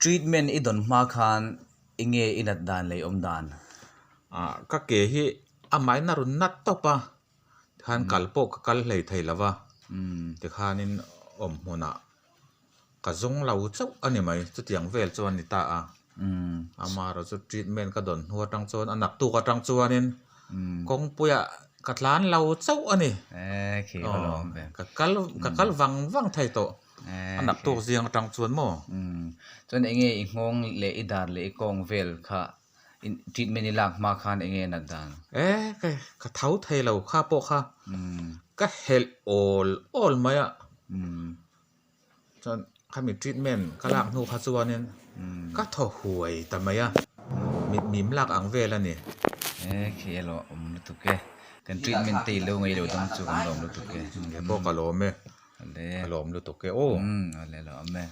Treatment i dawn hma khan enge i nat dan leh i awm dan? Ah ka ke hi amahin a rawn nat tawp a, tikhan kal pawh ka kal hlei thei lo va, tikhanin awm hmunah ka zawng lo chauh a ni mai, chutiang vel chuan a ni ta a. Amaherawh chu treatment ka dawn hnu atang chuan a naktuk atang chuanin kawngpuiah ka tlan lo chauh a ni. Ka kal ka kal vang vang thei tawh a naktuk zing atang chuan maw. Chuan enge i nghawng leh i dar leh i kawng vel kha treatment i lak hma khan enge nat dan? E ka tho thei lo kha pawh kha ka helh awl awl mai a. Chuan khami treatment ka lak hnu kha chuanin ka thaw huai ta mai a, mit mim lak ang vel a ni. E khi a lawm awm lutuk e, kan treatment te i lo ngei lo dang chu kan lawm lutuk e. Nge pawh ka lawm e, ka lawm lutuk e aw. Awle lawm e.